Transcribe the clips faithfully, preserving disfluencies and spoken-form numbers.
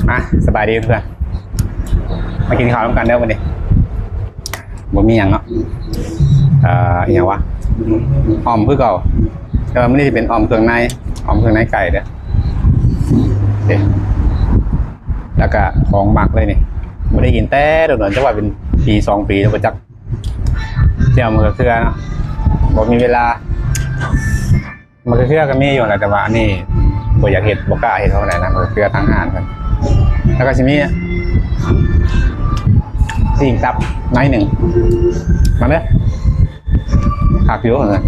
มา สบายดีเพื่อน มากินข้าวนำกันเด้อมื้อนี้ บ่มีหยังเนาะ เอ่อ อีหยังวะ อ่อมคือเก่า แต่ว่ามื้อนี้สิเป็นอ่อมเครื่องใน อ่อมเครื่องในไก่เด้อ เด้ แล้วก็ของมักเลยนี่ บ่ได้กินแต่โดนๆ จักว่าเป็นปีสองปีแล้วบ่จัก แจ่วมะเขือเทศเนาะ บ่มีเวลา มะเขือเทศก็มีอยู่แหละ แต่ว่าอันนี้บ่อยากเฮ็ด บ่กล้าเฮ็ดเท่าไหร่นะ มะเขือเทศทางห้างเพิ่น แล้วก็สิมี ปิ้งตับน้อยหนึ่ง มาเด้อ คักอยู่นะ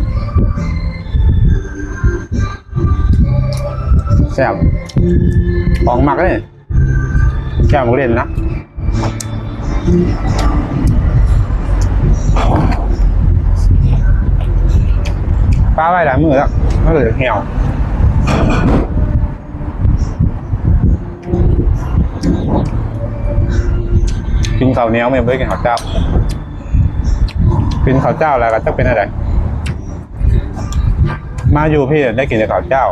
แซ่บ ของมักเลย แจ่วมะเขือเทศนะ ปะไว้หลายมื้อแล้ว มันเลยเหี่ยว กินข้าวเหนียว ไม่ได้กินข้าวเจ้า กินข้าวเจ้าแล้วก็จะเป็นอะไร มาอยู่พี้ได้กินแต่ข้าวเจ้า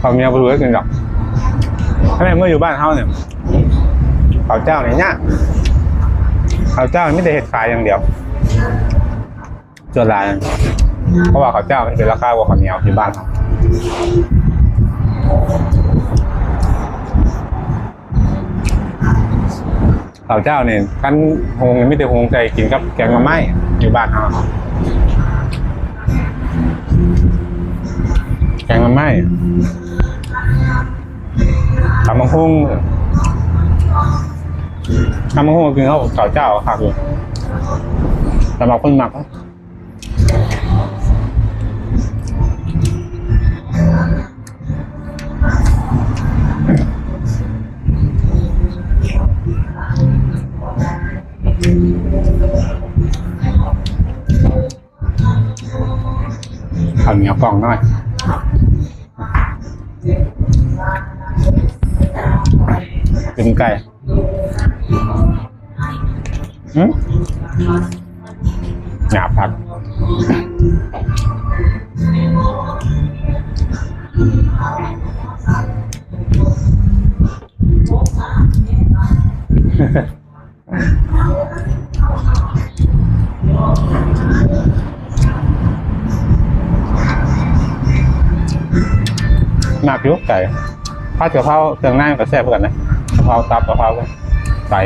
ข้าวเหนียวบ่ได้กินดอก ถ้าแม่นเมื่ออยู่บ้านเฮาเนี่ย ข้าวเจ้าเนี่ยยาก ข้าวเจ้านี่มีแต่เฮ็ดขายอย่างเดียว ส่วนหลาย เพราะว่าข้าวเจ้ามันเป็นราคากว่าข้าวเหนียวอยู่บ้านเฮา ข้าวเจ้านี่ คันหุงนี่มีแต่หุงใส่กินกับแกงหน่อไม้ อยู่บ้านเฮา แกงหน่อไม้ ตำบักหุ่ง ตำบักหุ่งก็กินกับข้าวเจ้าคักอยู่ สำหรับคนมัก ข้าวเหนียวกล่องหน่อย กินไก่ หืม หยาบคัก หนักอยู่ไก่ ผัดกะเพราเครื่องในมันก็แซ่บเหมือนกันนะ กะเพราตับกะเพราไก่